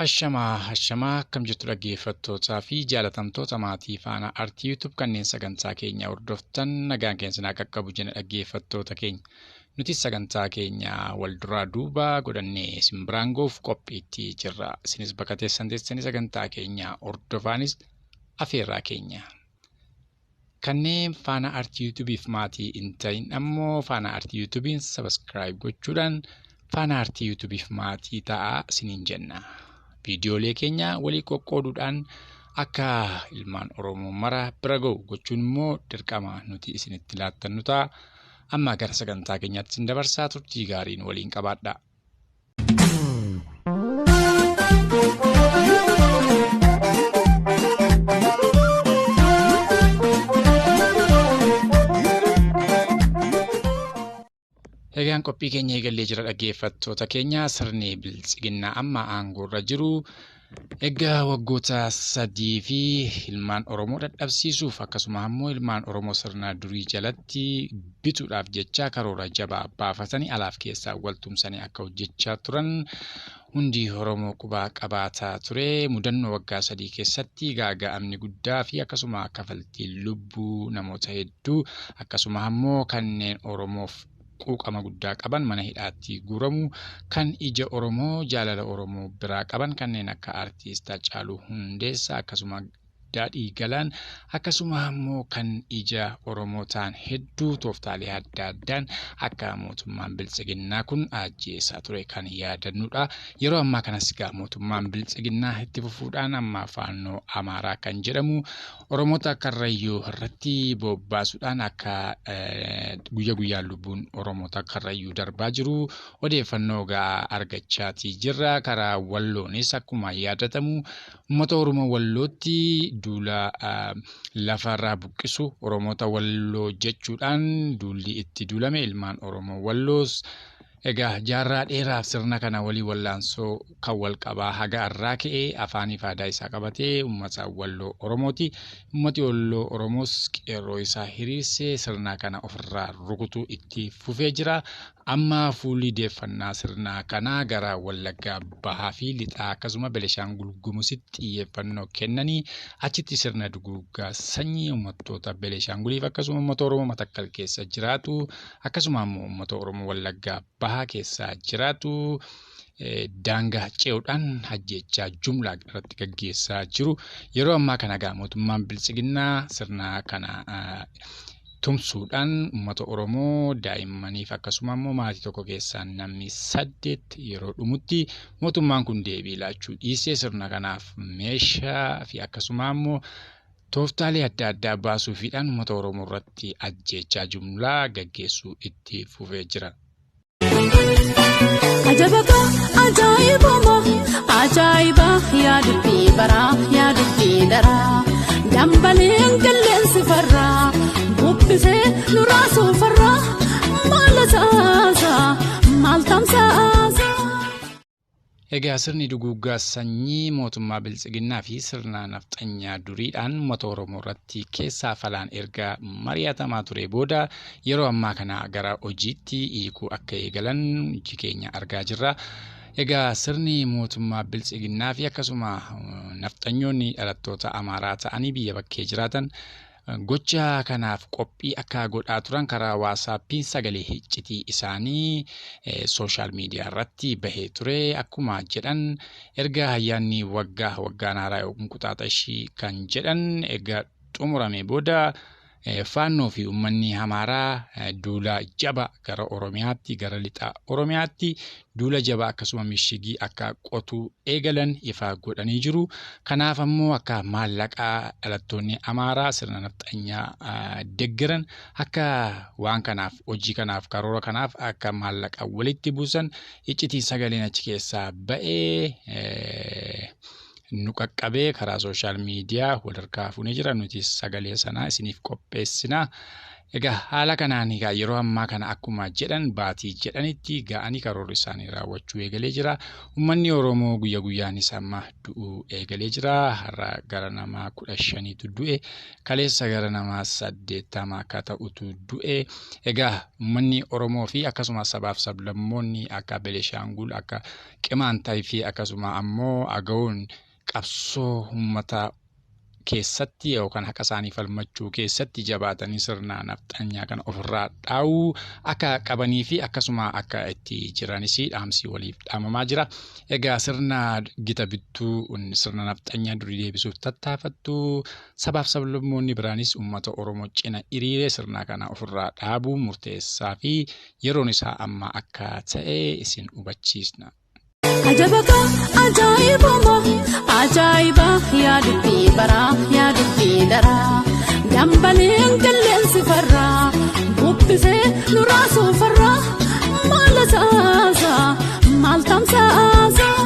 Ashamaa ashamaa akkam jirtu dhaggeeffattootaa fi jaalatamtoota maatii Faanaa Artii YouTube kanneen sagantaa keenya hordoftan nagaan keenya sinaa qaqqabu jenna dhaggeeffattoota keenya. Nuti sagantaa keenya wal duraa duuba godhannee isin biraan ga'uuf qophiitti jirra. Isinis bakka teessan teessanii sagantaa keenya hordofaanis afeerraa keenya. Kanneen Faanaa Artii YouTubeef maatii hin ta'in ammoo Faanaa Artii YouTube'n subscribe gochuudhaan Faanaa Artii YouTubeef maatii ta'aa isiniin jenna. Viidiyoolee keenya walii qoqqooduudhaan akka ilmaan Oromoo mara bira ga'u gochuun immoo dirqama nuti isinitti laattannu ta'a. Amma gara sagantaa keenyaatti isin dabarsaa turtii gaariin waliin qabaadha. Egaan qophii keenya eegallee jira dhaggeeffattoota keenya. Sirni biltsiginnaa amma aangoorra jiru egaa waggoota 3 fi ilmaan Oromoo dadhabsiisuuf akkasuma ammoo ilmaan Oromoo sirna durii jalatti bituudhaaf jecha karoora jabaa baafatanii alaaf keessaa wal tumsanii akka hojjechaa turan hundi Oromoo qubaa qabaataa ture. Mudannoo waggaa 3 keessatti gaaga'amni guddaa fi akkasuma kafaltii lubbuu namoota hedduu akkasuma ammoo kanneen Oromoof quuqama guddaa qaban mana hidhaatti guuramu kan ija Oromoo jaalala Oromoo biraa qaban kanneen akka Artiist Haacaaluu Hundeessaa akkasuma Daadhii Galaan akkasuma ammoo kan ija Oromoo ta'an hedduu tooftaalee adda addaan akka mootummaan biltsiginnaa kun ajjeesaa ture kan yaadannudha. Yeroo ammaa kanas egaa mootummaan biltsiginnaa itti fufuudhaan amma faannoo Amaaraa kan jedhamu Oromoota Karrayyuu irratti bobbaasuudhaan akka guyya guyyaan lubbuun Oromoota Karrayyuu darbaa jiru odeeffannoo gahaa argachaatii jirra. Karaa Walloonis akkuma yaadatamu uummata Oromoo Wallootti duula lafarraa buqqisu Oromoota Walloo jechuudhaan duulli itti duulame ilmaan Oromoo Walloos egaa jaarraa dheeraaf sirna kana walii wallaansoo kan wal qabaa haga har'aa ka'ee afaanii fi aadaa isaa qabatee uummata Walloo Oromooti. Uummati Walloo Oromoos qeerroo isaa hiriirsee sirna kana ofirraa rukutuu itti fufee jira. Amma fuulli deeffannaa sirna kanaa gara Wallaggaa Bahaa fi Lixaa akkasuma Benishaangul Gumuzitti xiyyeeffannoo kennanii achitti sirna duguuggaa sanyii uummattoota Benishaanguliif akkasuma uummata Oromoo Matakkal keessa jiraatu akkasuma ammoo uummata Oromoo Wallaggaa Bahaa keessa jiraatu daangaa ce'uudhaan ajjeechaa jumlaa irratti gaggeessaa jiru. Yeroo ammaa kana egaa mootummaan biltsiginnaa sirna kana tumsuudhaan uummata Oromoo daa'immaniif akkasuma ammoo maatii tokko keessaa namni 8 yeroo dhumutti mootummaan kun deebii laachuu dhiisee sirna kanaaf meeshaa fi akkasuma ammoo tooftaalee adda addaa baasuufiidhaan uummata Oromoo irratti ajjeechaa jumlaa gaggeessuu itti fufee jira. Ajabaka ajaa'ibuma ajaa'iba yaa dubbii baraa yaa dubbii daraa dambaleen qilleensi farraa bubbisee nu raasuu farraa maal asaasaa maal tamsaasaa. Egaa sirni duguuggaa sanyii mootummaa biltsiginnaa fi sirna nafxanyaa duriidhaan uummata Oromoo irratti keessaa falaan erga mari'atamaa ture booda yeroo ammaa kana gara hojiitti hiikuu akka eegalan iji keenya argaa jirra. Egaa sirni mootummaa biltsiginnaa fi akkasuma nafxanyoonni dhalattoota Amaaraa ta'anii biyya bakkee jiraatan gocha kanaaf qophii akka godhaa turan karaa waasaappiin sagalee iccitii isaanii sooshaal miidiyaa irratti bahee ture. Akkuma jedhan erga ayyaanni waggaa waggaan haaraa yookiin quxaaxashii kan jedhan erga xumurame booda faannoo fi uummanni Amaaraa duula jabaa gara Oromiyaatti gara lixa Oromiyaatti duula jabaa akkasuma mishigii akka qotuu eegalan ifa godhanii jiru. Kanaaf ammoo akka maallaqaa dhalattoonni Amaaraa sirna nafxanyaa deeggaran akka waan kanaaf hojii kanaaf karoora kanaaf akka maallaqa walitti buusan iccitiin sagaleen achi keessaa ba'ee nu qaqqabee karaa sooshaal miidiyaa wal harkaa fuunee jira. Nuti sagalee sanaa isiniif qopheessina. Egaa haala kanaan egaa yeroo ammaa kana akkuma jedhan baatii jedhanitti ga'anii karoorri isaanii raawwachuu eegalee jira. Uummanni Oromoo guyya guyyaanis amma du'uu eegalee jira. Har'a gara nama 15tu du'e. Kaleessa gara nama 80 akka ta'utu du'e. Egaa uummanni Oromoo fi akkasuma sabaaf sablammoonni akka Benishaangul, akka Qimaantaa fi akkasuma ammoo Agawoon qabsoo uummata keessatti yookaan haqa isaanii falmachuu keessatti jabaatanii sirna nafxanyaa kana ofirraa dhaawuu akka qabanii fi akkasuma akka itti jiranis dhaamsi waliif dhaamamaa jira. Egaa sirna gita bittuu sirna nafxanyaa durii deebisuuf tattaafattu sabaaf sablammoonni biraanis uummata Oromoo cina hiriiree sirna kana ofirraa dhaabuu murteessaa fi yeroon isaa amma akka ta'e isin hubachiisna. Ajabaka ajaa'ibuma ajaa'iba yaa dubbii baraa yaa dubbii daraa dambaleen qilleensi farraa bubbisee nu raasuu farraa maal asaasaa maal tamsaasaa.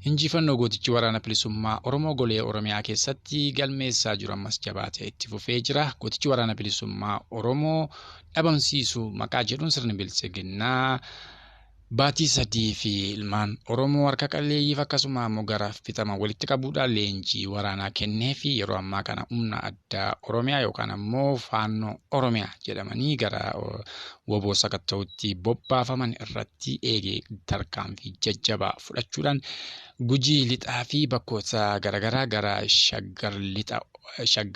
Injifannoo gootichi waraana bilisummaa Oromoo golee Oromiyaa keessatti galmeessaa jiru ammas jabaatee itti fufee jira. Gootichi waraana bilisummaa Oromoo dhabamsiisuu maqaa jedhuun sirni bilisiginnaa baatii 3 fi ilmaan Oromoo harka qalleeyyiif akkasuma ammoo garaaf bitaman walitti qabuudhaan leenjii waraanaa kennee fi yeroo ammaa kana humna addaa Oromiyaa yookaan ammoo faannoo Oromiyaa jedhamanii gara woboo sakatta'utti bobbaafaman irratti eegee tarkaanfii jajjabaa fudhachuudhaan Gujii lixaa fi bakkoota garaagaraa gara Shaggar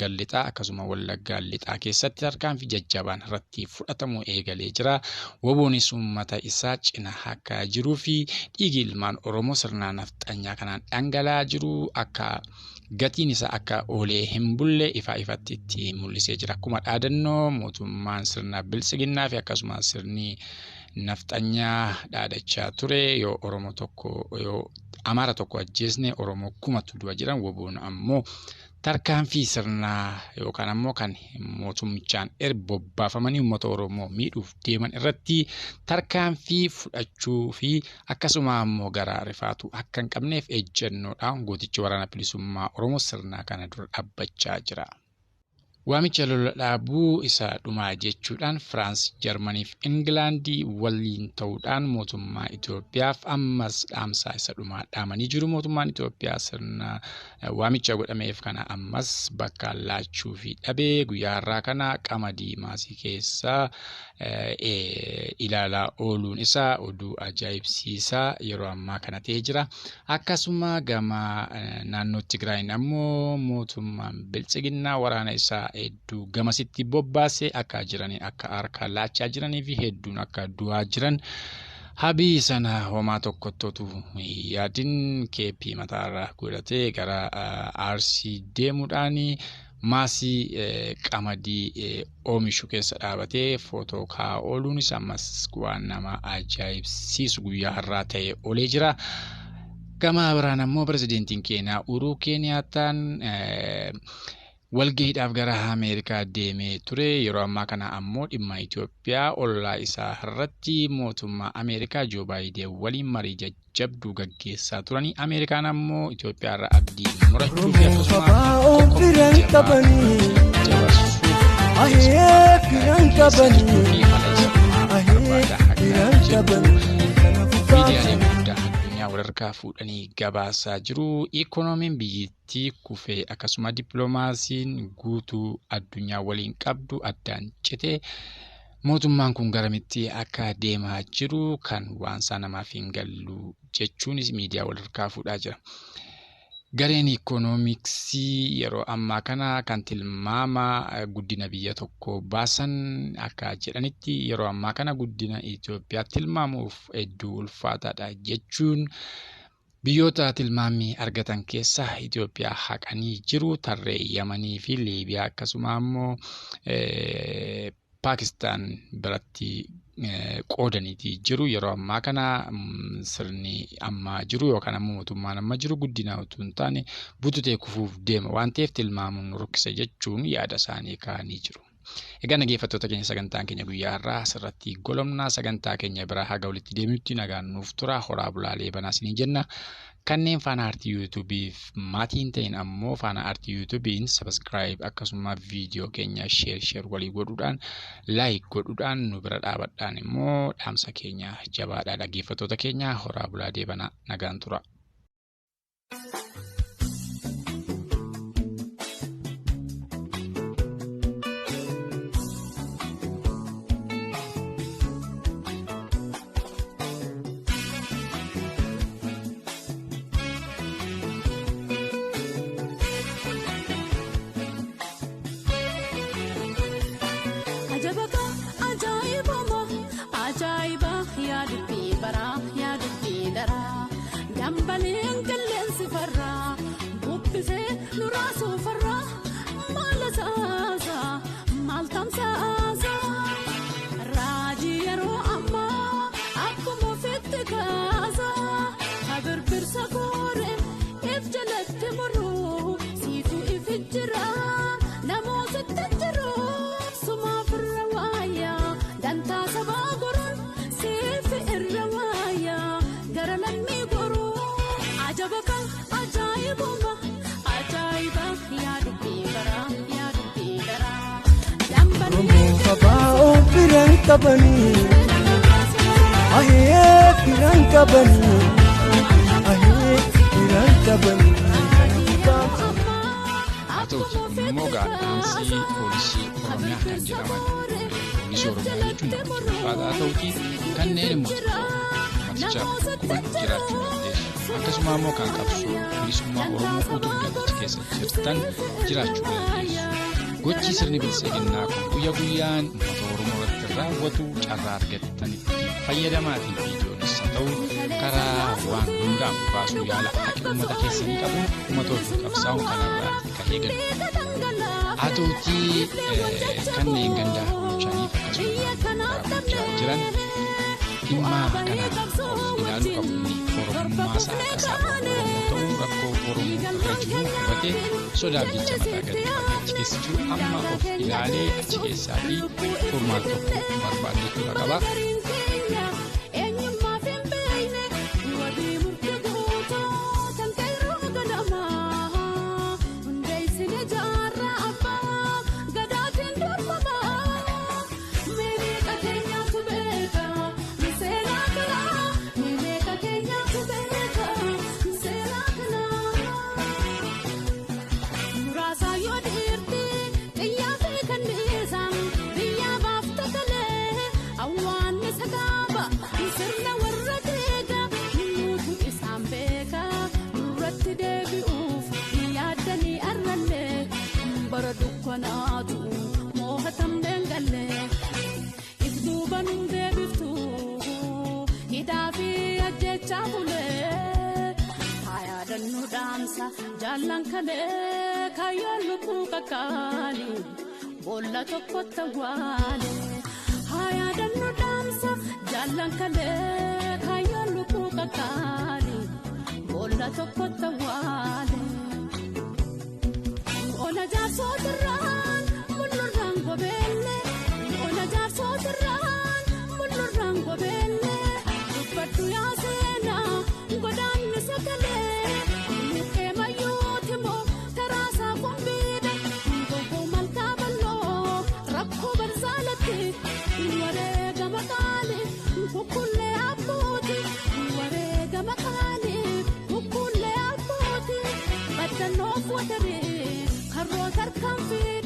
lixaa akkasuma Wallaggaa lixaa keessatti tarkaanfii jajjabaan irratti fudhatamuu eegalee jira. Woboonis uummata isaa cina akka jiruu fi dhiigi ilmaan Oromoo sirna nafxanyaa kanaan dhangala'aa jiru akka gatiin isaa akka oolee hin bulle ifaa ifatti itti mul'isee jira. Akkuma dhaadannoo mootummaan sirna bilisiginnaa fi akkasuma sirni nafxanyaa dhaadachaa ture yoo Oromoo tokko yoo Amaara tokko ajjeesne Oromoo 1000 du'a jedhan woboon ammoo tarkaanfii sirnaa yookaan ammoo kan mootummichaan bobbaafamanii uummata Oromoo miidhuuf deeman irratti tarkaanfii fudhachuu fi akkasuma ammoo gara rifaatu akka hin qabneef ejjennoodhaan gootichi waraana bilisummaa Oromoo sirnaa kana dura dhaabbachaa jira. Waamicha lola dhaabuu isa dhumaa jechuudhaan Firaans, Jarmanii fi Ingilaandii waliin ta'uudhaan mootummaa Itoophiyaaf ammas dhaamsaa isa dhumaa dhaamanii jiru. Mootummaan Itoophiyaa sirna waamicha godhameef kana ammas bakka laachuu fi dhabee guyyaa har'aa kana qamadii maasii keessaa ilaalaa ooluun isaa oduu ajaa'ibsiisaa yeroo ammaa kana ta'ee jira. Akkasuma gama naannoo Tigraayin ammoo mootummaan biltsiginnaa waraana isaa hedduu gamasitti bobbaasee akka jiranii akka harka laachaa jiranii fi hedduun akka du'aa jiran habii sana homaa tokkottootu yaadin keeppii mataarra godhatee gara Arsii deemuudhaan maasii qamadii oomishu keessa dhaabatee footoo kaa'aa ooluunis ammas waan nama ajaa'ibsiisu guyyaa har'aa ta'e oolee jira. Gama biraan ammoo pirezidaantiin Keeniyaa Uhuruu Keeniyaataan walgahiidhaaf gara Ameerikaa deemee ture. Yeroo ammaa kana ammoo dhimma Itoophiyaa ollaa isaa irratti mootummaa Ameerikaa Joo Baayiden waliin marii jajjabduu gaggeessaa turanii. Ameerikaan ammoo Itoophiyaa irraa abdii murachuu fi akkasuma miidiyaalee guddaa addunyaa walharkaa fuudhanii gabaasaa jiru. Ikoonomiin biyyattii kufee akkasuma dippiloomaasiin guutuu addunyaa waliin qabdu addaan cite. Mootummaan kun garamitti akka deemaa jiru kan waan isaa namaaf hin gallu jechuunis miidiyaa walharkaa fuudhaa jira. Gareen ikoonomiksii yeroo ammaa kana kan tilmaama guddina biyya tokkoo baasan akka jedhanitti yeroo ammaa kana guddina Itoophiyaa tilmaamuuf hedduu ulfaataadha jechuun biyyoota tilmaamii argatan keessaa Itoophiyaa haqanii jiru. Tarree Yamanii fi Liibiyaa akkasuma ammoo Paakistaan biratti qoodaniitii jiru. Yeroo ammaa kana sirni ammaa jiru yookaan ammoo mootummaan amma jiru guddina utuu hin taane bututee kufuuf deema waan ta'eef tilmaamuun rukkisa jechuun yaada isaanii kaa'anii jiru. Egaa dhaggeeffattoota keenya sagantaan keenya guyyaa har'aa asirratti golomnaa sagantaa keenya biraa haga walitti deemnutti nagaan nuuf tura horaa bulaalee banaa isiniin jenna. Kanneen Faana Aartii Yuutuubiif maatiin ta'in ammoo Faana Aartii Yuutuubiin sabiskiraayib akkasuma viidiyoo keenya sheer sheer walii godhuudhaan laayik godhuudhaan nu bira dhaabadhaan immoo dhaamsa keenya jabaadhaa dhaggeeffattoota keenya horaa bulaa deebanaa nagaan tura. Ajaa'iba yaa dubbii baraa yaa dubbii daraa dambaleen qilleensi farraa bubbisee nu raasuu farraa maal asaasaa maal tamsaasaa raajii yeroo ammaa akkuma ofitti kaasaa kabirbirsa kooree if jalatti muruu siitu if jira namoota jiru sumaaf irra waayaa dantaa sabaa. Kabaa firaan qabanii ahee firaan qabanii ahee firaan qabanii. Haa ta'uti immoo gaadhaansi poolisii Oromiyaa kan jedhaman poolisii Oromiyaa jechuun namicha ulfaataa haa ta'uti kanneen immoo ummatichaaf quban jiraachuu dandeessu. Akkasuma immoo kan qabsoo bilisummaa Oromoo utubdan achi keessa jirtan jiraachuu dandeessu. Gochi sirni biltsiginnaa kun guyya guyyaan uummata Oromoo irratti raawwatu carraa argattanitti fayyadamaatiin viidiyoonis haa ta'u karaa waan hundaan baasuu yaala haqi uummata keessanii qabuun uummata ofii qabsaa'uun kanarraa kan eegalu. Haa ta'utii kanneen gandaa bulchaniif akkasuma bulchaa jiran dhimma kana of ilaaluu qabu inni Oromummaa isaa akka isaa Oromoo ta'uu rakkoo Oromoo irra jiru hubatee sodaaf jecha mataa gadi qabatee achi keessa jiru amma of ilaalee achi keessaa fi furmaata tokko barbaaddachuudha qaba. Jaallan kalee kaayyoon lubbuu kakkaali boolla tokkotti awwaale. Hayaadannoo dhaamsa jaallan kalee kaayyoon lubbuu kakkaali boolla tokkotti awwaale. Ona jaarsootirraan mul'urraan gobeelle ona jaarsootirraan mul'urraan gobeelle dubbadhu yaa seenaa godaanni sagalee. Kukkulee abbooti wareegama qaali kukkulee abbooti baddannoo fuutaree karroota harkaan fiidee.